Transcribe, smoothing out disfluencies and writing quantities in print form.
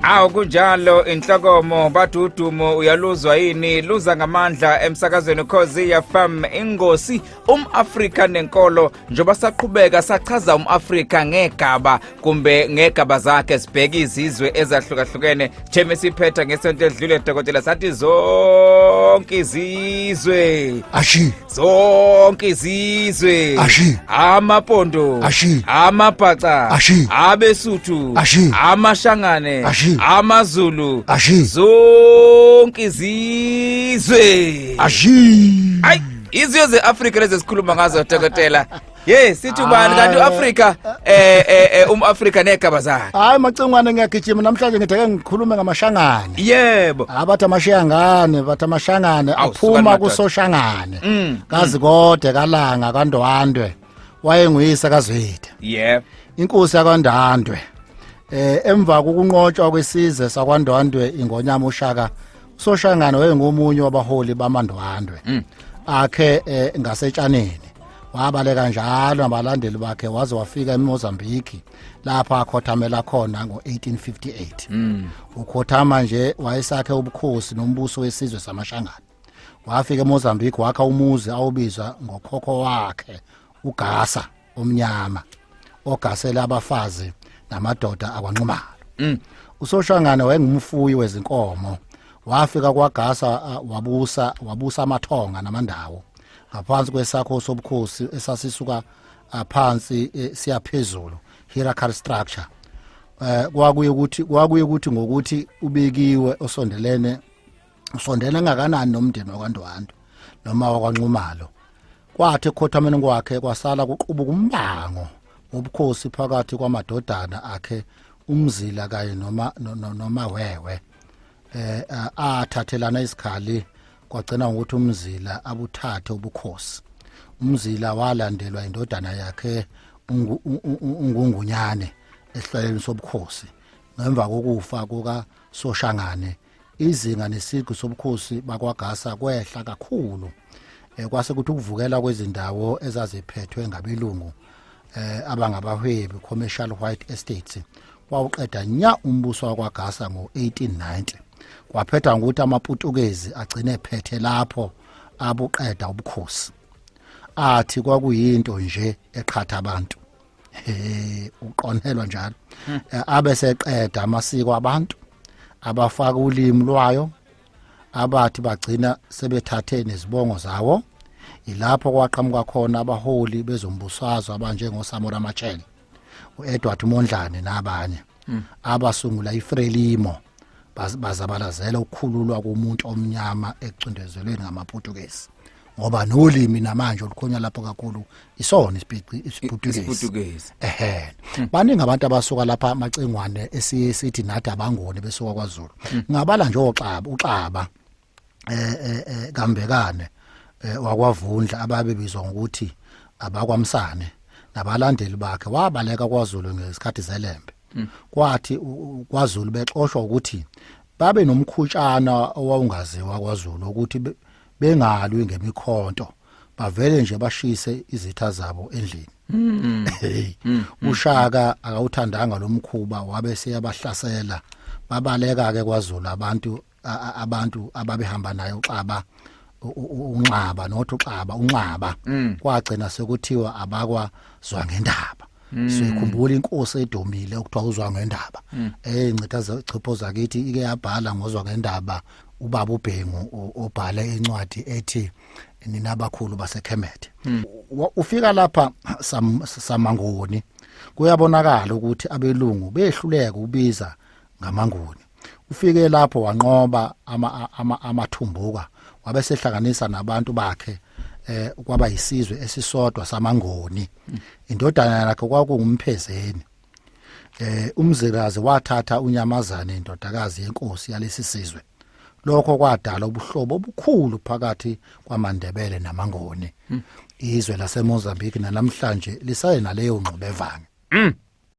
Awu kunjalo, inhlokomo badudumo uyaluzwa yini? Luza ngamandla emsakazweni Khozi FM, ingosi umAfrika nenkolo. Njengoba saqhubeka sachaza umAfrika ngegaba kumbe ngegaba zakhe, sibheka izizwe ezahlukahlukene. Theme siphetha ngesonto edlule, dokotela, sathi zonke izizwe. Ashi. Zonke izizwe. Ashi. Amapondo. Ashi. Amabhaca. Ashi. Abesuthu. Ashi. Amashangane. Ashi. Amazulu. Ashi. Zonke izizwe. Ashi. Ayi, izizwe ze-Afrika lezi esikhuluma ngazo, dokotela. Ye, sithi ubani kanti u-Afrika, um-Afrika negaba zakhe? Hayi Macingwane, ngiyagijima namhlanje, ngithi ake ngikhulume ngamashangane. Yebo. Abathi amashiyangane, bathi amashangane. Awu, sukani aphuma madoda. Kusoshangane kazikode kalanga kaNdwandwe, wayenguyise kaZwide, inkosi yakwaNdwandwe. Emva kokunqotshwa kwesizwe sakwaNdwandwe ingonyama uShaka, uSoshangane wayengomunye wabaholi bamaNdwandwe akhe ngasetshaneni. Wabaleka njalo nabalandeli bakhe waze wafika eMozambique, lapha akhothamela khona ngo-1858. Ukhothama nje wayesakhe ubukhosi nombuso wesizwe samaShangane. Wafika eMozambique, wakha umuzi awubizwa ngokhokho wakhe uGasa omnyama, ogasela abafazi namadoda akwaNxumalo. Usoshangane wayengumfuyi wezinkomo. Wafika kwaGasa, wabusa amathonga namandawo ngaphansi kwesakho sobukhosi esasisuka phansi siyaphezulu, hierarchical structure. Kwakuye ukuthi ngokuthi ubekiwe osondelene, usondela ngakanani nomndeni wakwaNdwandwe noma wakwaNxumalo. Kwathi ekhothameni kwakhe kwasala kuqubuka umbango wobukhosi phakathi kwamadodana akhe uMzila kanye noma wewe athathelana isikhali. Kwagcina ngokuthi uMzila abuthathe ubukhosi. UMzila walandelwa indodana yakhe uNgungunyane esihlalweni sobukhosi. Ngemva kokufa kuka Soshangane, izinga nesiqu sobukhosi bakwaGasa kwehla kakhulu. Kwase kuthi ukuvukela kwezindawo ezaziphethwe ngabelungu abangabahwebi, commercial white estates, kwawuqeda nya umbuso wakwaGasa ngo-1890. Kwaphetha ngokuthi amaPutukezi agcine ephethe lapho, abuqeda ubukhosi. Athi kwakuyinto nje eqhatha abantu, he, uqonelwa njalo. Abe seqeda amasiko abantu, abafaka ulimi lwayo, abathi bagcina sebethathe nezibongo zawo. Ilapho kwaqhamuka khona abaholi bezombusazwe abanjengoSamora Machel, uEdward Mondlane nabanye, abasungula iFrelimo, bazabalazela ukukhululwa komuntu omnyama ekucindezelweni ngamaPutukezi, ngoba nolimi namanje olukhonywa lapho kakhulu isona isiPutukezi. IsiPutukezi. Ehe, baningi abantu abasuka lapha, Amacingwane, esiye sithi nathi abangoni besuka kwaZulu. Ngabala nje oXaba, uXaba kambekane wakwaVundla, ababebizwa ngokuthi abakwamsane, nabalandeli bakhe. Wabaleka kwaZulu ngesikhathi zelembe. Kwathi kwaZulu bexoshwa ukuthi babe nomkhutshana owawungaziwa kwaZulu ukuthi bengalwi ngemikhonto, bavele nje bashise izitha zabo endlini. Hey, uShaka akawuthandanga lo mkhuba, wabe seyabahlasela. Babaleka ke kwaZulu abantu abantu ababehamba naye uXaba, uNxaba, nothi uXaba, uNxaba. Kwagcina sekuthiwa abakwa Zwangendaba. Sikhumbula inkosi edomile okuthiwa uZwa Ngendaba. Encitha chipho zakithi ike yabhala ngoZwa Ngendaba, ubaba uBhengu obhale incwadi ethi Nina Abakhulu baseKhemethe. Ufika lapha samangoni, kuyabonakala ukuthi abelungu behluleka ukubiza ngamangoni. Ufike lapho wanqoba amathumbuka, wabe sehlanganisa nabantu bakhe, kwaba yisizwe esisodwa samangoni. Indodana yakhe kwakungumphezeni. Umzikazi wathatha uNyamazane, indodakazi yenkosi yalesi sizwe. Lokho kwadala ubuhlobo obukhulu phakathi kwamaNdebele namaNgoni. Izwe laseMozambique namhlanje lisaye naleyo ngxubevange.